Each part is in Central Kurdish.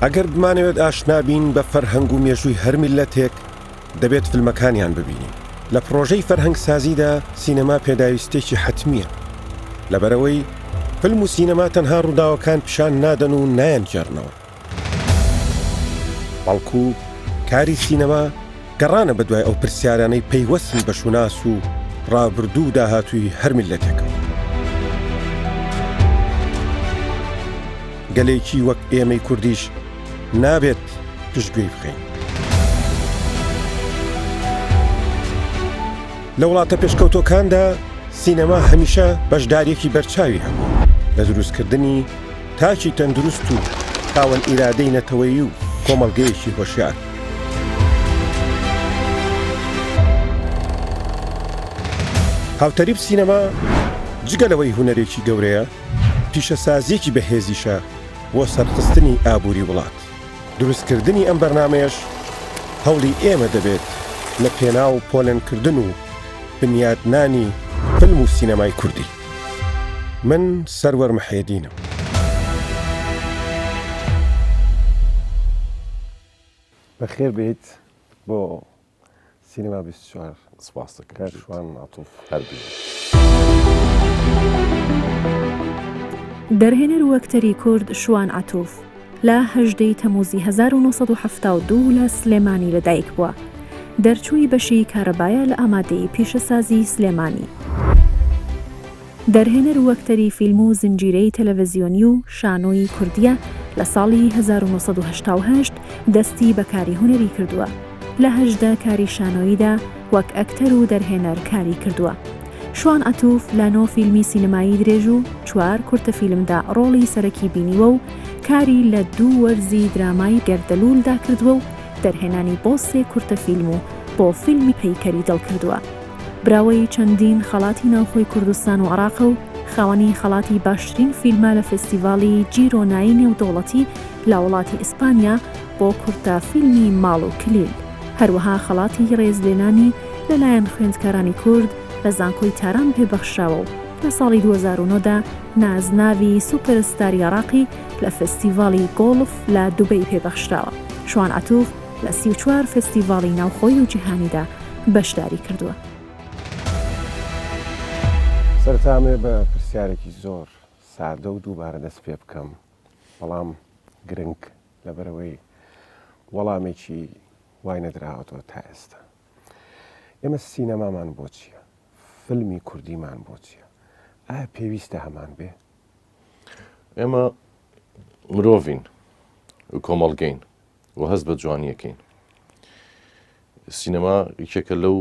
ئەگەر بمانەوێت ئاشنا بین بە فەرهەنگ و مێژووی هەر میللەتێک، دەبێت فیلمەکانیان ببینین. لە پڕۆژەی فەرهەنگسازیدا سینەما پێداویستییەکی حەتمییە. لەبەرئەوەی فیلم و سینەما تەنها ڕووداوەکان پیشان نادەن و نایانگێڕنەوە. بەڵکو کاری سینەما گەڕانە بەدوای ئەو پرسیارانەی پەیوەستن بە شوناس و ڕابردوو و داهاتووی هەر میللەتێکەوە. گەلێکی وەک ئێمەی کوردیش نابێت پشتگوێی بخەین. لە وڵاتە پێشکەوتووەکاندا سینەما هەمیشە بەشدارییەکی بەرچاوی هەبووە لە دروستکردنی تاکی تەندروست و خاوەن ئیرادەی نەتەوەیی و کۆمەڵگەیەکی هۆشیار. هاوتەریب سینەما جگە لەوەی هونەرێکی گەورەیە، پیشەسازییەکی بەهێزیشە بۆ سەرخستنی ئابووری وڵات. دروستکردنی ئەم بەرنامەیەش هەوڵی ئێمە دەبێت لە پێناو پۆلێنکردن و بنیادنانی فیلم و سینەمای کوردی. من سەروەر محێدینم. بەخێر بێیت بۆ سینەما 24. سپاست دەکەم. کاک شوان عەتوف. هەر بژیت. دەرهێنەر و ئەکتەری کورد شوان عەتوف لە 18 ی تەمووزی 1972 لە سلێمانی لەدایک بووە. دەرچووی بەشی کارەبایە لە ئامادەیی پیشەسازی سلێمانی. دەرهێنەر و ئەکتەری فیلم و زنجیرەی تەلەڤزیۆنی و شانۆی کوردییە، لە ساڵی 1988 دەستی بە کاری هونەری کردووە. لە 18 کاری شانۆییدا وەک ئەکتەر و دەرهێنەر کاری کردووە. شوان عەتوف لە نۆ فیلمی سینەمایی درێژ و چوار کورتە فیلمدا ڕۆڵی سەرەکی بینیوە و کاری لە دوو وەرزی درامای گەردەلوولدا کردووە و دەرهێنانی بۆ سێ کورتە فیلم و بۆ فیلمی پەیکەری دڵ کردووە. براوەی چەندین خەڵاتی ناوخۆی کوردستان و عێراقە و خاوەنی خەڵاتی باشترین فیلمە لە فێستیڤاڵی جیرۆنای نێودەوڵەتی لە وڵاتی ئیسپانیا بۆ کورتە فیلمی ماڵ و کلیل. هەروەها خەڵاتی ڕێزلێنانی لەلایەن خوێندکارانی کورد لە زانکۆی تاران پێ بەخشراوە و لە ساڵی 2009 دا نازناوی سوپەرستاری عێراقی لە فێستیڤاڵی گۆڵف لە دوبەی پێ بەخشراوە. شوان عەتوف لە 34 فێستیڤاڵی ناوخۆی و جیهانیدا بەشداری کردووە. سەرەتا ئەمەوێ بە پرسیارێکی زۆر سادە و دووبارە دەست پێ بکەم، بەڵام گرنگ، لەبەرئەوەی وەڵامێکی وای نەدراوەتەوە تا ئێستا. ئێمە سینەمامان بۆ چییە؟ فیلمی کوردیمان بۆ چییە؟ ئایا پێویستە هەمان بێ؟ ئێمە مرۆڤین و کۆمەڵگەین و هەست بە جوانیەکەین. سینەما یەکێکە لەو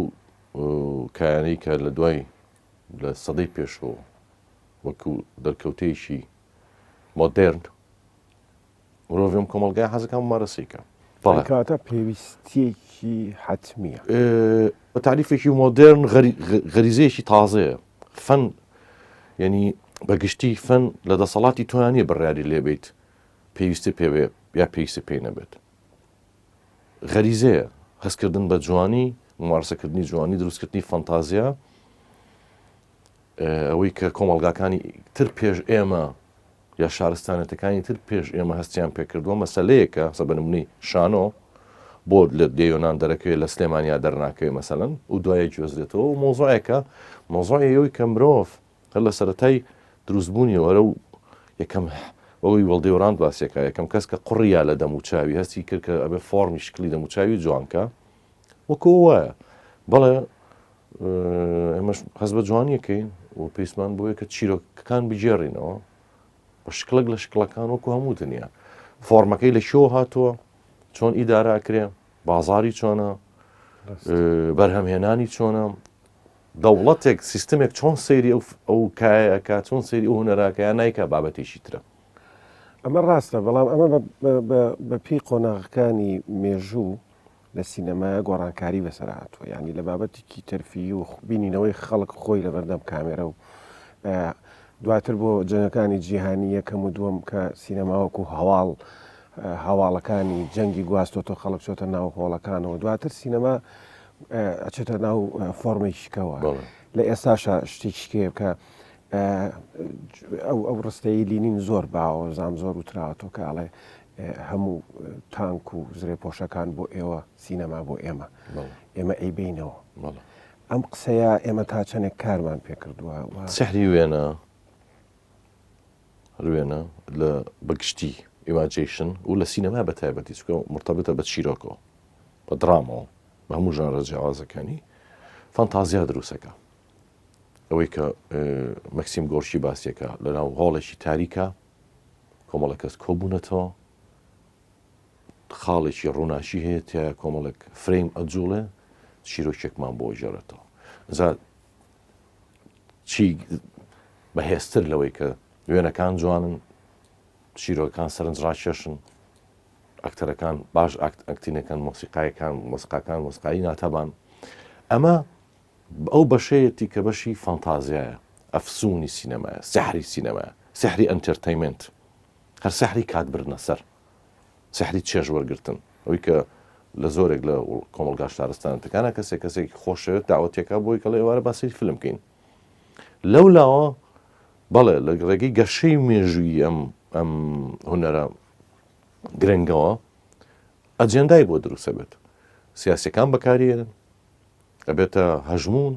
کایانەی کە لە دوای لە سەدەی پێشەوە وەکو دەرکەوتەیەکی مۆدێرن مرۆڤ ئەم کۆمەڵگای حەزەکە ممارەسەی کە. بەڵێ. کەواتە پێویستیەکی حەتمیە. بە تاریفێکی مۆدێرن غەریزەیەکی تازەیە. فەن یعنی بە گشتی فەن لە دەسەڵاتی تۆیان نییە بڕیاری لێبیت پێویستی پێ یا پێویستی پێی نەبێت. غەریزەیە هەستکردن بە جوانی، ممارەسەکردنی جوانی، دروستکردنی فەنتازیا، ئەوەی کە کۆمەڵگاکانی تر پێش ئێمە یا شارستانێتەکانی تر پێش ئێمە هەستیان پێکردووە مەسەلەیەکە سە بە نمونەی شانۆ بۆ لە دێیۆنان دەرەکەوێت لە سلێمانیا دەرناکەوێت مەسەلەن و دوایە گوێزرێتەوە و مۆزوعێکە مۆزوعی ئەوەی کە مرۆڤ هەر لە سەرەتای دروستبوونی وەرە و یەکەم ئەوەی وەڵدێوراند باسێکە یەکەم کەس کە قوڕیا لە دەم و چاوی هەستی کرد کە ئەبێ فۆڕمی شکلی دەم و چاوی جوانکە وەکو وایە بەڵێ ئێمەش هەست بە جوانیەکەین و پێویستمان بۆیە کە چیرۆکەکان بگێڕینەوە بە شکڵێک لە شکڵەکان وەکو هەموو دنیا فۆرمەکەی لە کوێوە هاتووە چۆن ئیدارە ئەکرێ بازاری چۆنە بەرهەمهێنانی چۆنە دەوڵەتێک سیستمێک چۆن سەیری ئەو کایەکە چۆن سەیری ئەو هونەراکە یا نایکە بابەتێکی ترە ئەمە ڕاستە بەڵام ئەمە بە پێی قۆناغەکانی مێژوو لە سینەمایە گۆڕانکاری بەسەر هاتووە یعنی لە بابەتێکی تەرفیی و بینینەوەی خەڵک خۆی لە بەردەم کامێرە و دواتر بۆ جەنگەکانی جیهانی یەکەم و دووەم کە سینەما وەکو هەواڵ هەواڵەکانی جەنگی گواستۆتۆ خەڵک چۆتە ناو هۆڵەکانەوە دواتر سینەما ئەچێتە ناو فۆرمێکیکەوە لە ئێستاشا شتێکیکەیە کە ئەو ئەو ڕستەی لینین زۆر باوە زام زۆر وتراوەتەوە کە ئەڵێ. هەموو تانک و زرێپۆشەکان بۆ ئێوە سینەما بۆ ئێمە ئێمە ئەیبینەوە ئەم قسەیە ئێمە تا چەندێک کارمان پێکردووە سحری وێنە وێنە لە بەگشتی imagination و لە سینەما بە تایبەتی چکە مرتبطە بە چیرۆکەوە بە درامەوە بە هەموو ژانرە جیاوازەکانی فانتازیا دروستەکە ئەوەی کە مەکسیم گۆرکی باسیەکە لەناو هۆڵێکی تاریکە کۆمەڵە کەس کۆبوونەتەوە خاڵێکی ڕووناکی هەیە تیا کۆمەڵێک frame ئەجوڵێ چیرۆکێکمان بۆ گێڕێتەوە ئەجا چی بەهێزتر لەوەی کە وێنەکان جوانن چیرۆکان سەرنج ڕاکێشن ئەکتەرەکان باش act acting ەکەن مۆسیقایەکان مۆسیقاکان مۆسیقایی ناتەبان ئەمە ئەو بەشەیەتی کە بەشی فانتازیایە ئەفسونی سینەمایە سحری سینەمایە سحری entertainment هەر سحری کات بردنە سەر سحری چێژ وەرگتن ئەوی کە لە زۆرێک لە کۆمەڵگا شارستانەتەکانە کەسێک کەسێکی خۆشەوێت داوەتێکا بۆی کەڵێ ئێوارە باسی فیلم بکەین لەو لاوە بەڵێ لە ڕێگەی گەشەی مێژووی ئەم ئەم هونەرە گرنگەوە ئەجێندای بۆ دروستە بێت سیاسەکان بەکارێنن ئەبێتە هەژموون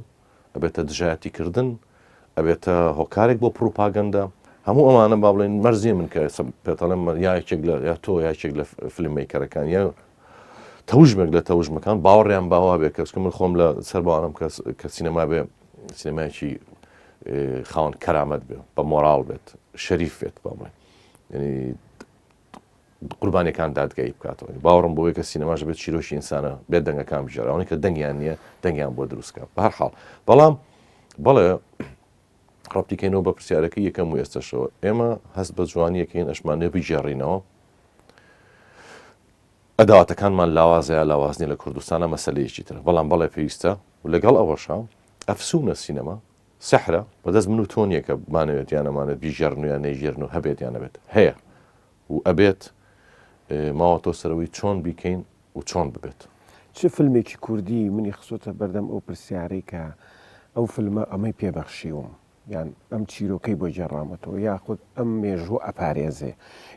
ئەبێتە دژایەتیکردن ئەبێتە هۆکارێک بۆ پروپاگەندە هەموو ئەمانە با بڵێن مەرزی من کە پێتەڵێم یا یەکێک لە یا تۆ یاکێک لە film maker ەکان یا تەوژمێک لە تەوژمەکان باوەڕیان باوا بێ کەسکە من خۆم لە سەر باوانم کەس کە سینەما بێ سینەمایکی خاوەن کەرامەت بێ بە مۆراڵ بێت شەریف بێت با بڵێن یعنی قوربانیەکان دادگایی بکاتەوە باوەڕم بۆیە کە سینەماش بێت چیرۆکی ئینسانە بێ دەنگەکان بگێڕێ ئەوانەی کە دەنگیان نییە دەنگیان بۆ دروست کە بە هەر حاڵ بەڵام بەڵێ ڕەبتیکەینەوە بە پرسیارەکەی یەکەم و ئێستەشەوە ئێمە هەست بە جوانیەکەین ئەشمانێ بگێڕینەوە ئەداواتەکانمان لاوازە یا لاواز نیە لە کوردستانە مەسلەیەکی ترە بەڵام بەڵێ پێویستە و لەگەڵ ئەوەشا ئەفسونە سینەما سحرە بەدەست من و تۆ نییە کە بمانەوێت یان نەمانەوێت بیگێڕن و یان نەیگێرن و هەبێت یان نەبێت هەیە و ئەبێت ماوەتەوە سەرەوەی چۆن بیکەین و چۆن ببێت. چ فیلمێکی کوردی منی خستۆتە بەردەم ئەو پرسیارەی کە ئەو فیلمە ئەمەی پێ بەخشیوم یان ئەم چیرۆکەی بۆ گێڕامەتەوە یاخود ئەم مێژووە ئەپارێزێ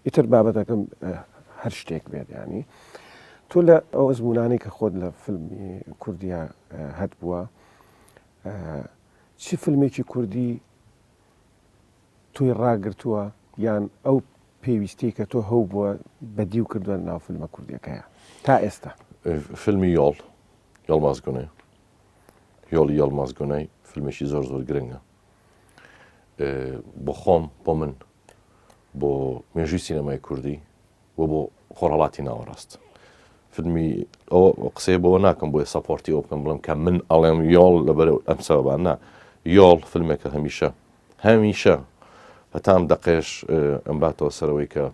ئیتر بابەتەکەم هەر شتێک بێت یانی تۆ لە ئەو ئەزموونانەی کە خۆت لە فیلمی کوردیا هەت بووە چ فیلمێکی کوردی تۆی ڕاگرتووە یان ئەو پێویستیەی کە تۆ هەوبووە بەدیو کردووە لەناو فیلمە کوردیەکەیا تا ئێستا؟ فیلمی یۆڵ یڵماز گونەی یۆڵی یڵماز گونەی فیلمێکی زۆر زۆر گرنگە بۆ خۆم بۆ من بۆ مێژووی سینەمای کوردی و بۆ خۆرهەڵاتی ناوەڕاست فیلمی ئەوە قسەیە بەوە ناکەم بۆیە support ی ئەو بکەم بڵێم کە من ئەڵێم یۆڵ لەبەر ئەم سەبەبان نا یۆڵ فیلمێکە هەمیشە هەمیشە هەتام دەقێش ئەم باتەوە سەرەوەی کە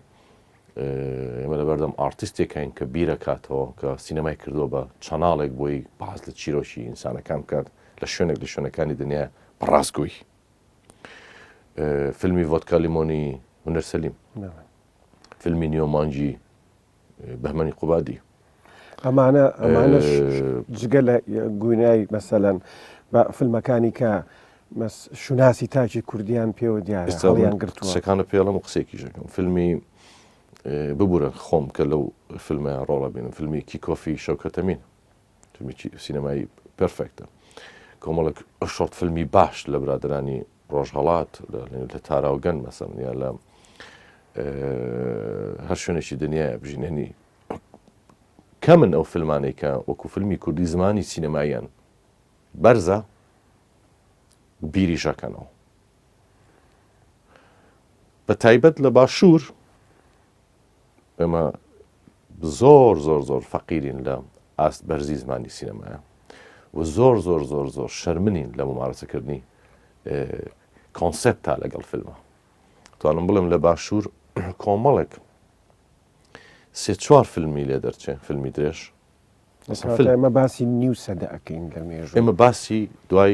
ئێمە لەبەردەم ئارتیستێکین کە بیرەکاتەوە کە سینەمای کردووە بە channel ێک بۆی باز لە چیرۆکی ئینسانەکان بکات لە شوێنێک لە شوێنەکانی دنیا بەڕاستگۆی فیلمی ڤۆدکا لیمۆنی هونەر سەلیم فیلمی نیۆ مانگی بەهمەنی قوبادی. ئەمانە ئەمانەش جگە لە گوینای مەسەلەن بە فیلمەکانی کە شوناسی تاکی کوردیان پێوە دیارە هەڵیان گرتووە. قسەکانە پێڵم و قسێکیش دەکەم فیلمی ببورن خۆم کە لەو فیلمە ڕۆڵە بینم فیلمی کیکۆفی شەوکەتەمین فیلمێکی سینەمایی perfect ە کۆمەڵێک short فیلمی باش لە برادرانی ڕۆژهەڵات لە تاراوگەن مەسەن یا لە هەر شوێنێکی دنیاە بژین هەنی کەمن ئەو فیلمانەی کە وەکو فیلمی کوردی زمانی سینەماییان بەرزە بیریشەکەنەوە بە تایبەت لە باشوور ئێمە زۆر زۆر زۆر فەقیرین لە ئاست بەرزی زمانی سینەمایە و زۆر زۆر زۆر زۆر شەرمنین لە ممارەسەکردنی کۆنسێپتا لەگەڵ فیلمە توانم بڵێم لە باشوور کۆمەڵێک سێ چوار فیلمی لێ دەرچێ فیلمی درێژ ئێمە باسی نیو سەدە ئەکەین لە مێژوو ئێمە باسی دوای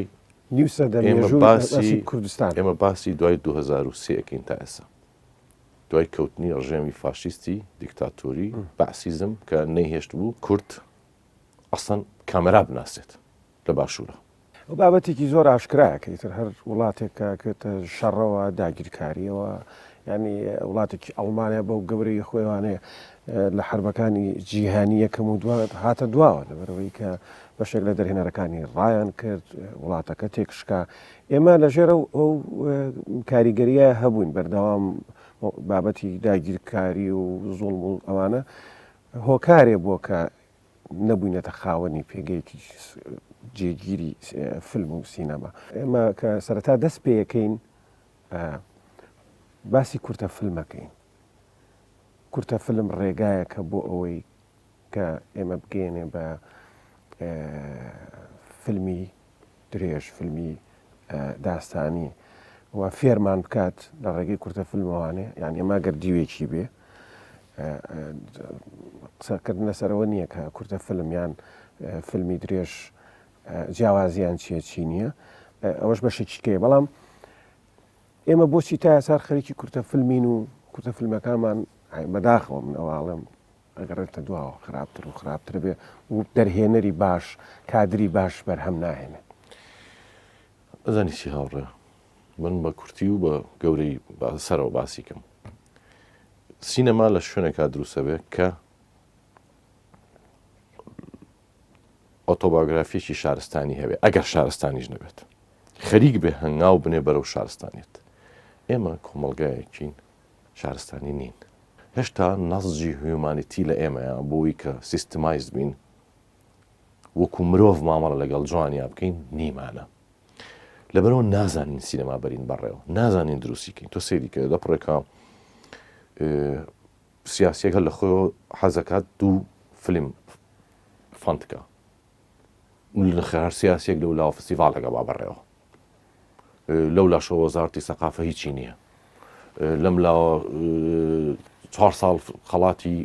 نیو سەدە ئێمە باسی کوردستان ئێمە باسی دوای 2023 ئەکەین تا ئێستا دوای کەوتنی ڕژێمی فاشیستی دیکتاتۆری بەعسیزم کە نەیهێشت بوو کورد ئەسڵەن کامێرا بناسێت لە باشوورە. ئەو بابەتێکی زۆر ئاشکرایە کە ئیتر هەر وڵاتێک کە ئەکەوێتە شەڕەوە، داگیرکارییەوە، یانی وڵاتێکی ئەڵمانیا بەو گەورەی خۆیوانەیە لە حربەکانی جیهانی یەکەم و دوا هاتە دواوە لەبەرەوەی کە بەشێک لە دەرهێنەرەکانی ڕایان کرد وڵاتەکە تێکشکا ئێمە لەژێر ئەو کاریگەریە هەبووین بەردەوام بابەتی داگیرکاری و زوڵم و ئەوانە هۆکارێ بووە کە نەبووینەتە خاوەنی پێگەیەکی جێگیری فیلم و سینەما. ئێمە کە سەرەتا دەست پێیەکەین باسی کورتە فیلمەکەین. کورتە فیلم ڕێگایەکە بۆ ئەوەی کە ئێمە بگەێنێ بە فیلمی درێژ، فیلمی داستانی و فێرمان بکات لە ڕێگەی کورتە فیلمەوانێ یان ئێمە گەر دیوێکی بێ قسەکردن لەسەرەوە نییە کە کورتە فیلم یان فیلمی درێژ جیاوازیان چییە چی نییە ئەوەش بەشێکی کەیە بەڵام ئێمە بۆچی تا ئێستا خەریکی کورتە فیلمین و کورتە فیلمەکانمان بەداخەوە من ئەوواڵم ئەگەڕێتە دواوە خراپتر و خراپتر بێ و دەرهێنەری باش کادری باش بەرهەم ناهێنێ. ئەزانی چی هاوڕێ من بە کورتی و بە گەورەی سەرەوە باسی کەم سینەما لە شوێنێکا دروستە بێ کە ئۆتۆباگرافیەکی شارستانی هەبێ ئەگەر شارستانیش نەبێت خەریک بێ هەنگاو بنێ بەرەو شارستانیت ئێمە کۆمەڵگایەکین شارستانی نین. هێشتا نەزجی humanity لە ئێمەیە بۆی کە systemize بین وەکو مرۆڤ مامەڵە لەگەڵ جوانیا بکەین نیمانە. لەبەرەوە نازانین سینەما بەرین بەڕێوە نازانین دروستی کەین تۆ سەیری کە دەپڕێکە سیاسیەکە لە خۆ حەزەکات دوو فیلم fund کە هەر سیاسیەک لەو لاوە فستیڤاڵێکە با بەڕێوە لەو لاشەوە وەزارتی سەقافە هیچی نییە لەم لاوە چوار ساڵ خەڵاتی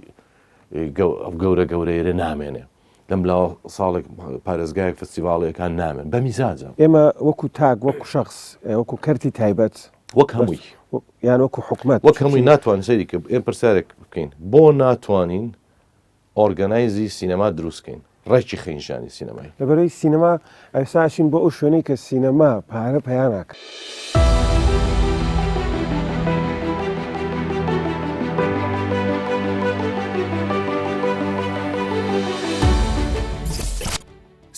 گەورە گەورەیەرە نامێنێ لەم لاوە ساڵێک پارێزگایەک فستیڤاڵەکان نامێن بە میزاجە ئێمە وەکو تاک وەکو شخص وەکو کەرتی تایبەت وەک هەمووی یان وەکو حکومت وەک هەمووی ناتوان سەیری کە ئێم پرسیارێک بکەین بۆ ناتوانین organize ی سینەما دروست کەین ڕێکی خەین ژیانی سینەمای. لەبەرئەوەی سینەما ئێستا ئەچین بۆ ئەو شوێنەی کە سینەما پارە پەیا ناکات.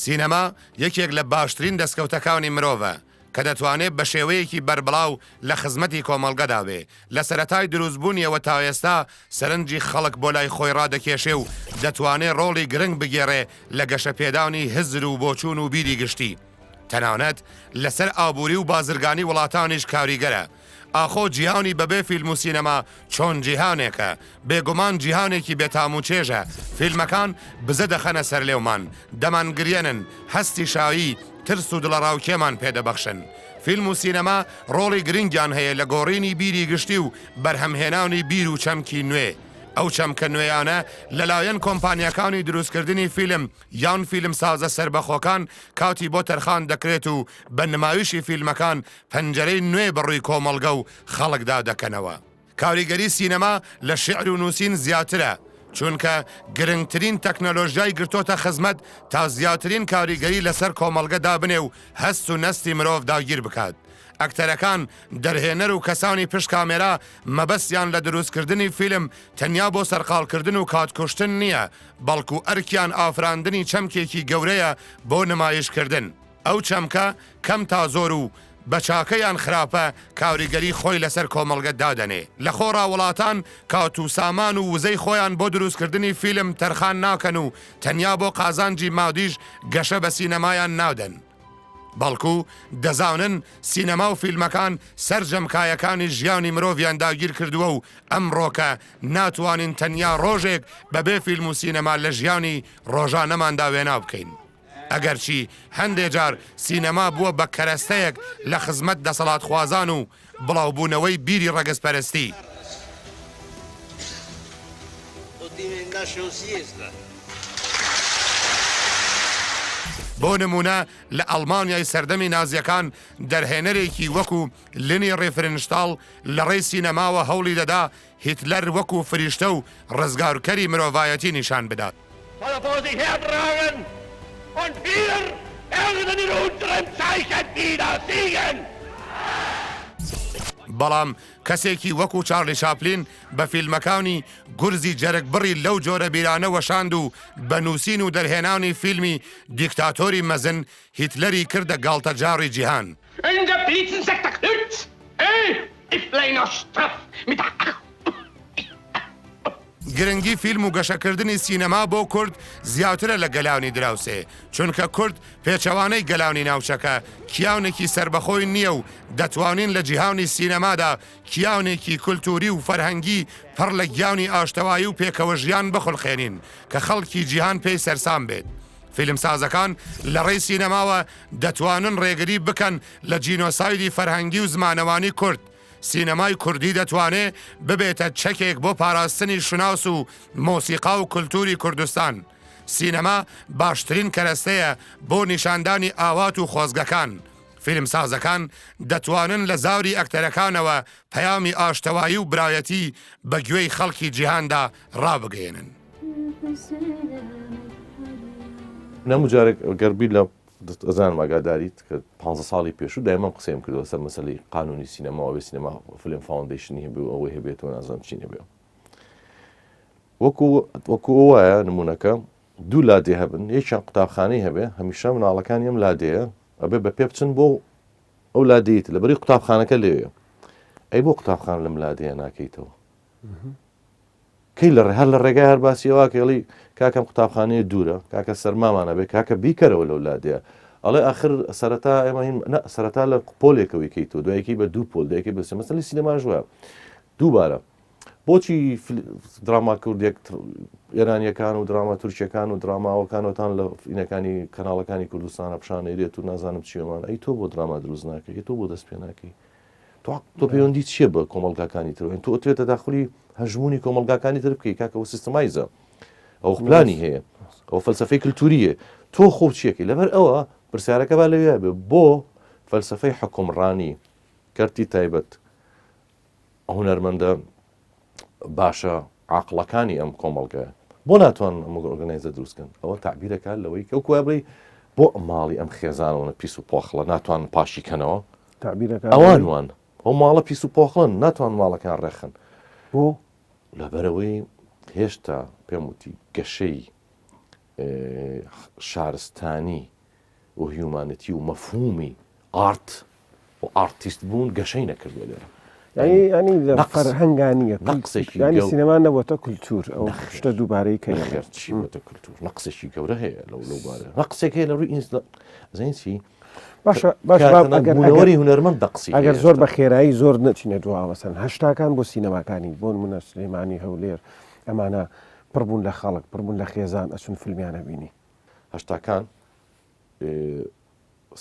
سینەما یەکێک لە باشترین دەستکەوتەکانی مرۆڤە، کە دەتوانێ بەشێوەیەکی بەربڵاو لە خزمەتی کۆمەڵگەدا بێ، لە سەرەتای دروستبوونیەوە تا ئێستا سەرنجی خەڵک بۆ لای خۆی ڕادەکێشێ و دەتوانێ ڕۆڵی گرنگ بگێڕێ لە گەشەپێدانی هزر و بۆچوون و بیری گشتی. تەنانەت لەسەر ئابووری و بازرگانی وڵاتانیش کاریگەرە. ئاخۆ جیهانی بەبێ فیلم و سینەما چۆن جیهانێکە؟ بێگومان جیهانێکی بێ تام و چێژە، فیلمەکان بزە دەخەنە سەر لێومان، دەمانگریەنن، هەستی شایی، ترس و دڵەڕاوکێمان پێ دەبەخشن. فیلم و سینەما ڕۆڵی گرنگیان هەیە لە گۆڕینی بیری گشتی و بەرهەمهێنانی بیر و چەمکی نوێ. ئەو چەمکە نوێیانە لەلایەن کۆمپانیاکانی دروستکردنی فیلم یان فیلمسازە سەربەخۆکان کاتی بۆ تەرخان دەکرێت و بە نمایشی فیلمەکان پەنجەرەی نوێ بەڕووی کۆمەڵگە و خەڵکدا دەکەنەوە. کاریگەری سینەما لە شیعر و نووسین زیاترە، چونکە گرنگترین تەکنەلۆژیای گرتۆتە خزمەت تا زیاترین کاریگەری لەسەر کۆمەڵگە دابنێ و هەست و نەستی مرۆڤ داگیر بکات. ئەکتەرەکان، دەرهێنەر و کەسانی پشت کامێرا مەبەستیان لە دروستکردنی فیلم تەنیا بۆ سەرقاڵکردن و کاتکوشتن نییە، بەڵکو ئەرکیان ئافراندنی چەمکێکی گەورەیە بۆ نمایشکردن. ئەو چەمکە کەم تا زۆر و بە چاکە یان خراپە کاریگەری خۆی لەسەر کۆمەڵگە دادەنێ. لە خۆڕا وڵاتان کات و سامان و وزەی خۆیان بۆ دروستکردنی فیلم تەرخان ناکەن و تەنیا بۆ قازانجی مادیش گەشە بە سینەمایان نادەن. بەڵکو دەزانن سینەما و فیلمەکان سەرجەم کایەکانی ژیانی مرۆڤیان داگیر کردووە و ئەمڕۆکە ناتوانین تەنیا ڕۆژێک بەبێ فیلم و سینەما لە ژیانی ڕۆژانەماندا وێنا بکەین. ئەگەرچی هەندێ جار سینەما بووە بە کەرەستەیەک لە خزمەت دەسەڵاتخوازان و بڵاوبوونەوەی بیری ڕەگەزپەرستی. بۆ نموونە لە ئەڵمانیای سەردەمی نازییەکان دەرهێنەرێکی وەکو لینی ڕیفرنشتاڵ لەڕێی سینەماوە هەوڵی دەدا هیتلەر وەکو فریشتە و ڕزگارکەری مرۆڤایەتی نیشان بدات. بەڵام کەسێکی وەکو چارلی چاپلین بە فیلمەکانی گورزی جەرگبڕی لەو جۆرە بیرانە وەشاند و بە نووسین و دەرهێنانی فیلمی دیکتاتۆری مەزن هیتلەری کردە گاڵتەجاڕی جیهان. گرنگی فیلم و گەشەکردنی سینەما بۆ کورد زیاترە لە گەلانی دراوسێ، چونکە کورد پێچەوانەی گەلانی ناوچەکە کیانێکی سەربەخۆی نییە و دەتوانین لە جیهانی سینەمادا کیانێکی کولتووری و فەرهەنگی پڕ لە گیانی ئاشتەوایی و پێکەوەژیان بخولقێنین کە خەڵکی جیهان پێی سەرسام بێت. فیلمسازەکان لە ڕێی سینەماوە دەتوانن ڕێگری بکەن لە جینۆسایدی فەرهەنگی و زمانەوانی کورد. سینەمای کوردی دەتوانێ ببێتە چەکێک بۆ پاراستنی شوناس و مۆسیقا و کولتووری کوردستان. سینەما باشترین کەرەستەیە بۆ نیشاندانی ئاوات و خۆزگەکان. فیلمسازەکان دەتوانن لە زاری ئەکتەرەکانەوە پەیامی ئاشتەوایی و برایەتی بە گوێی خەڵکی جیهاندا ڕابگەیەنن. هەموو جارێک گەر بیر لە ئەزانم ئاگاداریت کە پانزە ساڵی پێشوو دایمەم قسەیم کردووە سەر مەسەلەی قانونی سینەما ئەوێ سینەما film foundation ی هەبێ و ئەوەی هەبێتەوە نازانم چی نەبێ وەکو وەکو وایە نمونەکە دوو لادێ هەبن یەکیان قوتابخانەی هەبێ هەمیشە مناڵەکانی ئەم لادێیە ئەبێ بە پێ بچن بۆ ئەو لادێیت لەبەری قوتابخانەکە لێوێ ئەی بۆ قوتابخانە لەم لادێیە ناکەیتەوە کەی لە هەر لە ڕێگای هەر باسی ئەوە کەڵی کاکەم قوتابخانەیە دوورە کاکە سەرمامانە بێ کاکە بیکەرەوە لەو لادێیە ئەڵێ ئاخر سەرەتا ئێمە هین نە سەرەتا لە پۆلێکەوەی کەیتەوە دوایەکی بە دوو پۆل دوایەکی بە سێ مەسەلی سینەماش وایە دووبارە بۆچی دراما کوردێک ئێرانیەکان و دراما تورکیەکان و دراماوەکانەوەتان لە فینەکانی کەناڵەکانی کوردستانە پیشانەیرێت و نازانم چیمان ئەی تۆ بۆ دراما دروست ناکەی تۆ بۆ دەست پێ ناکەی تۆ تۆ پەیوەندی چییە بە کۆمەڵگاکانی تر تۆ ئەتوێت تەداخلی هەژمونی کۆمەڵگاکانی تر بکەی کاکە ئەو systemize ە ئەو پلانی هەیە ئەو فەلسفەی کللتوریە تۆ خۆ چیەکەی لەبەر ئەوە پرسیارەکە با لەوێ بێ بۆ فەلسفەی حکومڕانی کەرتی تایبەت هونەرمەندە باشە عاقڵەکانی ئەم کۆمەڵگەیە بۆ ناتوان ئەم organize ە دروستکەن ئەوە تعبیرەکە لەوەی کە کوە بڵێ بۆ ماڵی ئەم خێزانەوە پیس و پۆخڵە ناتوان پاشی کەنەوە ئەوان وان ئەو ماڵە پیس و پۆخڵن ناتوان ماڵەکان ڕێخن بۆ لەبەرەوەی هێشتا پێم وتی گەشەی شارستانی و humanity و مەفهومی art و ئارتیست بوون گەشەی نەکردووە لێرە. یانی لە فەرهەنگا نییە نەقسێکی یانی سینەما نەبووەتە کولتوور ئەو شتە دووبارەی کە نەخێر چی بۆتە کولتوور نەقسێکی گەورە هەیە لەو لەو بارە نەقسێک هەیە لە ڕووی ئینس زین چی باشە باش ئەگەر بوونەوەری هونەرمەند دەقسی ئەگەر زۆر بە خێرایی زۆر نەچینە دواوە مەسەن هەشتاکان بۆ سینەماکانی بۆ نمونە سلێمانی هەولێر ئەمانە پڕ بوون لە خەڵک پڕ بوون لە خێزان ئەچون فیلمیانە بینی هەشتاکان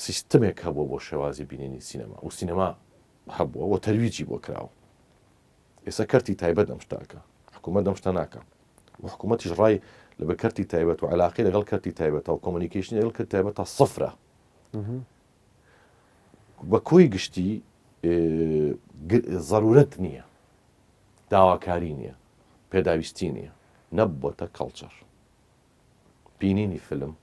سیستمێک هەبووە بۆ شێوازی بینینی سینەما و سینەما هەبووە و تەرویجی بۆ کراوە ئێستا کەرتی تایبەت ئەم شتاکە حکوومەت ئەم شتە ناکە و حکوومەتیش ڕای لە بە کەرتی تایبەت و علاقی لەگەڵ کەرتی تایبەتە و communication لەگەڵ کەرتی تایبەتە سفرە بە کۆی گشتی زەرورەت نییە داواکاری نییە پێداویستی نییە نەبووەتە culture بینینی فیلم،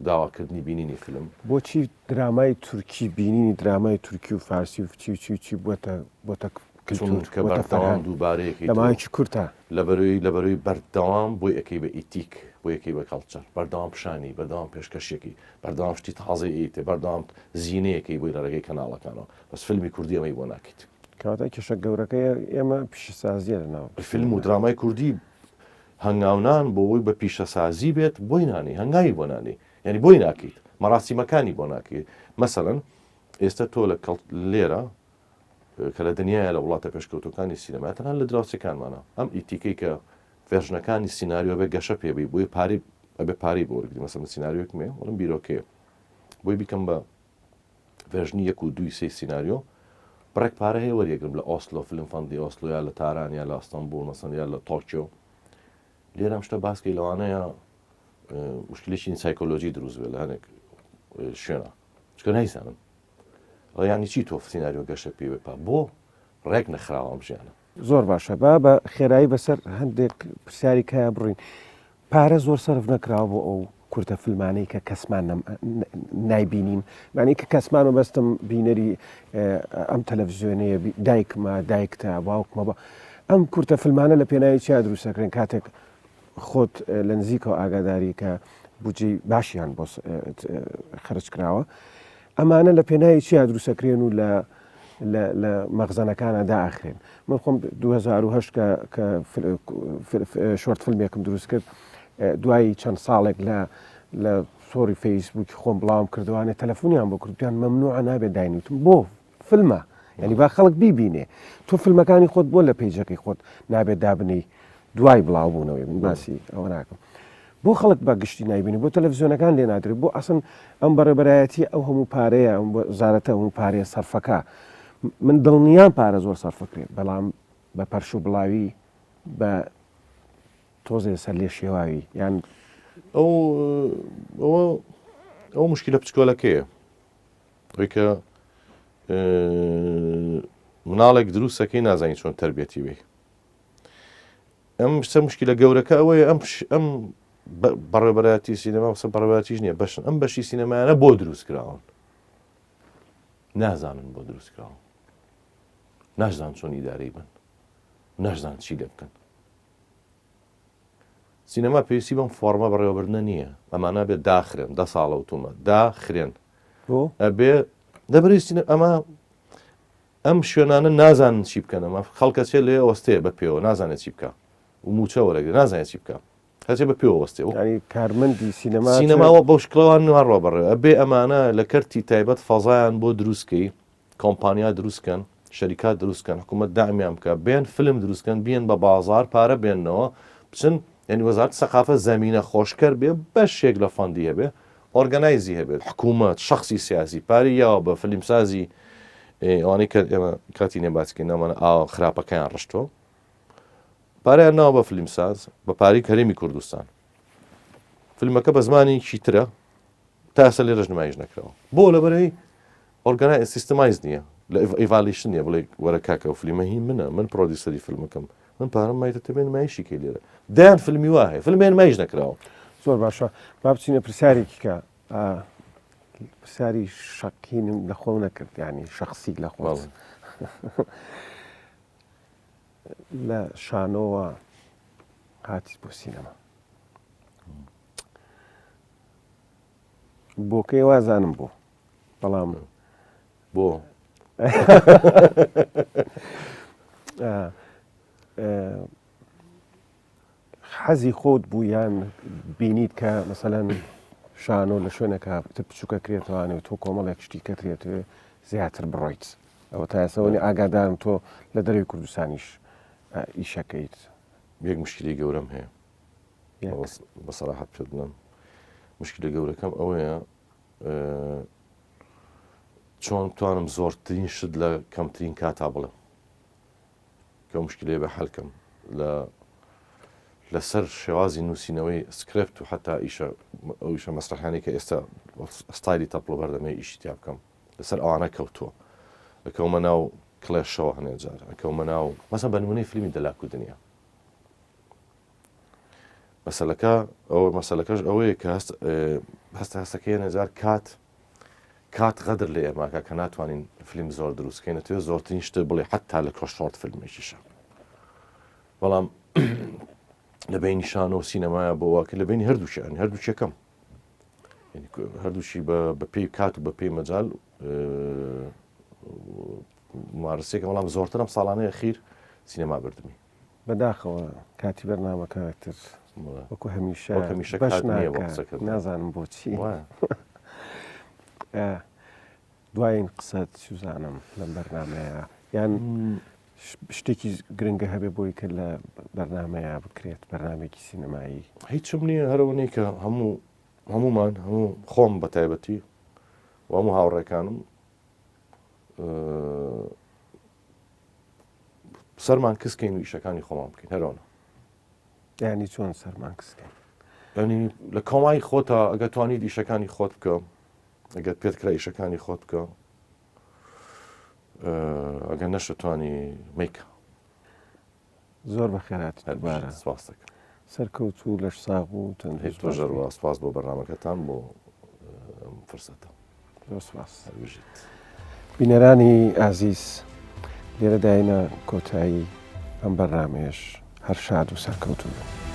داواکردنی بینینی فیلم. بۆچی درامای تورکی بینینی درامای تورکی و فارسی و چی و چی و چی بۆتە بۆتە کلتور چونکە بەردەوام دووبارەیەکەی لە ماوەیەکی کورتە. لەبەرەوەی لەبەرەوەی بەردەوام بۆی ئەکەی بە ئیتیک بۆی ئەکەی بە culture بەردەوام پیشانی بەردەوام پێشکەشیەکەی بەردەوام شتی تازەی ئەیتێ بەردەوام زینەیەکەی بۆی لە ڕێگەی کەناڵەکانەوە بەس فیلمی کوردی ئەمەی بۆ ناکەیت. کەواتە کێشە گەورەکەی ئێمە پیشەسازیە لەناو فیلم و درامای کوردی هەنگاونان بۆ ئەوەی بە پیشەسازی بێت بۆی نانێی هەنگاوی بۆ نانێی یانی بۆی ناکەیت مەراسیمەکانی بۆ ناکەیت مەسەلەن ئێستا تۆ لە لێرە کە لە دنیاە لە وڵاتە پێشکەوتەکانی سینەما تەنها لە دراوسەکانمانە ئەم ئیتیکەی کە version ەکانی سیناریۆ بێ گەشە پێبی بۆی پاری ئەبێ پارەی بۆ وەرگری مەسەلەن سیناریۆکم هەیە وەڵم بیرۆکەیە بۆی بیکەم بە version ی یەک و دووی سێی سیناریۆ بڕێک پارە هەیە وەریەگرم لە ئۆسلۆ film fund ی ئۆسلۆ یا لە تاران یا لە ئەستەنبوڵ مەسەن یا لە تۆکیۆ لێرە ئەم شتە باسکەی لەوانەیە مشکلێکی سایکۆلۆژی دروست بێت لە هەنێک شوێنە چکە نایزانم ئەو یانی چی تۆ سیناریۆ گەشە پێ پا بۆ ڕێک نەخراوە ئەم ژیانە زۆر باشە با بە خێرایی بەسەر هەندێک پرسیاری کایا بڕین پارە زۆر سەرف نەکراوە بۆ ئەو. کورتە فلمانەی کە کەسمان نایبینین معنی کە کەسمان و بەستم بینەری ئەم تەلەڤزیۆنەیە دایکمە دایکتە باوکمە بە ئەم کورتە فلمانە لە پێناوی چیا دروستەکرێن کاتێک خۆت لە نزیکەوە ئاگاداری کە بودجەی باشیان بۆ خەرج کراوە ئەمانە لە پێناوی چیا دروستەکرێن و لە لە مەخزەنەکانە داخرێن من خۆم 2010 کە کە short فیلمێکم دروست کرد دوای چەند ساڵێک لە لە تۆڕی فەیسبووکی خۆم بڵاوم کردوانێ تەلەفۆنیان بۆ کردیان مەمنوعە نابێت داینوتم بۆ فیلمە یعنی با خەڵک بیبینێ تۆ فیلمەکانی خۆت بۆ لە page ەکەی خۆت نابێت دابنی دوای بڵاو بوونەوەی من باسی ئەوە ناکەم بۆ خەڵک بە گشتی نایبینی بۆ تەلەڤزیۆنەکان لێ نادرێت بۆ ئەسن ئەم بەڕێبەرایەتی ئەو هەموو پارەیە ئەم وەزارەتە هەموو پارەیە سەرفەکە من دڵنیام پارە زۆر سەرفەکرێت بەڵام بە پەرش و بڵاوی بە تۆزێ سەر لێ شێواوی یان ئەو ئەوە ئەو مشکلە بچکۆلەکەیە ئەوەی کە مناڵێک دروستەکەی نازانی چۆن تربیەتی بی ئەم شتە مشکلە گەورەکە ئەوەیە ئەم ئەم بەڕێبەرایەتی سینەما وسە بەڕێبەراتیش نییە بەشن ئەم بەشی سینەمایانە بۆ دروست کراون نازانن بۆ دروست کراون ناشزان چۆن ئیدارەی بن ناشزان چی لێ بکەن سینەما پێویستی بەم فۆڕمە بەڕێوەبردنە نییە ئەمانە بێت داخرێن دە ساڵە وتومە داخرێن ئەبێ دەبری سینە ئەمە ئەم شوێنانە نازانن چی بکەن ئەمە خەڵکە چێ لێ ئەوەستێ بە پێوە نازانێت چی بکە و موچە وەرەگرێ نازانێت چی بکە هەچێ بە پێوە وەستێ و یعنی کارمەندی سینەما سینەماوە بەو شکڵەوان ناڕوا بەڕێوە ئەبێ ئەمانە لە کەرتی تایبەت فەزایان بۆ دروستکەی کۆمپانیا دروستکەن شەریکات دروستکەن حکوومەت دامیان بکە بێن فلم دروستکەن بیەن بە بازار پارە بێننەوە بچن یعنی وەزارەت سەقافە زەمینە خۆشکەر بێ بەشێک لە fund ی هەبێ organize ی هەبێت حکوومەت شخصی سیاسی پارەی یاوە بە فلیمسازی ئەوانەی کە ئێمە کاتی نیە باسکەین ناومانە ئاوە خراپەکەیان ڕشتووە پارەیان ناوە بە فلیمساز بە پارەی هەرێمی کوردستان فیلمەکە بە زمانێکی ترە تا ئێستا لێرەش نمایش نەکراوە بۆ لەبەرەی organize systemize نییە لە evaluation نییە بڵێ وەرە کاکە ئەو فلیمە هی منە من producer ی فیلمەکەم من پارەم مایتە تەبێ نمایشی کەی لێرە دەیان فیلمی وا هەیە فیلم نمایش نەکراوە. زۆر باشە با بچینە پرسیارێکی کە پرسیاری شەقینم لە خۆم نەکرد ینی شخصی لە خۆم لە شانۆوە هاتیت بۆ سینەما بۆکەی وازانم بوو بەڵام بۆ حەزی خۆت بوو یان بینیت کە مەسەەن شانۆ لە شوێنەکە تر بچووکە کرێتوانێ و تۆ کۆمەڵێک شتی کەترێتێ زیاتر بڕۆیت ئەوە تا ئێسەوەنی ئاگادارم تۆ لە دەروی کوردستانیش ئیشەکەیت یەک مشکلی گەورەم هەیە بە سەراحەت پێت بڵێم مشکلە گەورەکەم ئەوەیە چۆن بتوانم زۆرترین شت لە کەمترین کاتا بڵێم کە مشکلەیە بە حەلکەم لە لەسەر شێوازی نووسینەوەی script و حتا ئیشە ئەو ئیشە مەسرحانی کە ئێستا ستایلی تەپڵ بەردەمێ ئیشی تیا بکەم لەسەر ئەوانە کەوتووە ئەکەومە ناو کڵێشەوە هەنێ جار ئەکەومە ناو مەسە بە نمونەی فیلمی دەلاک و دنیا مەسەلەکە ئەوە مەسەلەکەش ئەوەیە کە هەست هەستە هەستەکەی نەجار کات کات غەدر لە ئێماکە کە ناتوانین فیلم زۆر دروستکەین توێ زۆرترین شتە بڵێ حتا لە کۆ short فیلمێکیشە بەڵام لە بینی شانۆ و سینەمایە بۆ واکە لە بینی هەردووچیان هەردووچەکەم هەردووشی بە پێی کات و بە پێی مەجال مارسێکە بەڵام زۆرترم ساڵانەیە خیر سینەما بردمی بەداخەوە کاتی بەرنامەکە تر وەکو هەمیشە هەمیشە بەش کات نییە بۆ ناکات قسەکردن. نازانم بۆچی وایە. ئە، دوایین قسەت سوزانم لەم بەرنمەیە یان ش- شتێکی گرنگە هەبێ بۆی کە لە بەرنمەیە بکرێت بەرنمێکی سینەمایی هیچم نییە هەرەوە نییە کە هەموو هەمومان هەموو خۆم بە تایبەتی و هەموو هاوڕێکانم ئە، سەرمان کز کەین و ئیشەکانی خۆمان بکەین هەرۆنە. یانی چۆن سەرمان کز کەین؟ ینی لە کۆمای خۆتا ئەگە توانیت ئیشەکانی خۆت بکە ئەگەر پێت کرا ئیشەکانی خۆت بکە ئەگەر نەشتوانی میکە زۆر بەخێرات دووبارە سپاس دەکەم. سەرکەوتوو و لەشساغ و تەندروست باش تۆش هەروا سپاس بۆ بەرنامەکەتان بۆ ئەم فرسەتە. زۆر سپاس. هەر بژیت. بینەرانی ئازیز لێرە داینە کۆتایی ئەم بەرنامەیەش هەر شاد و سەرکەوتوو بن.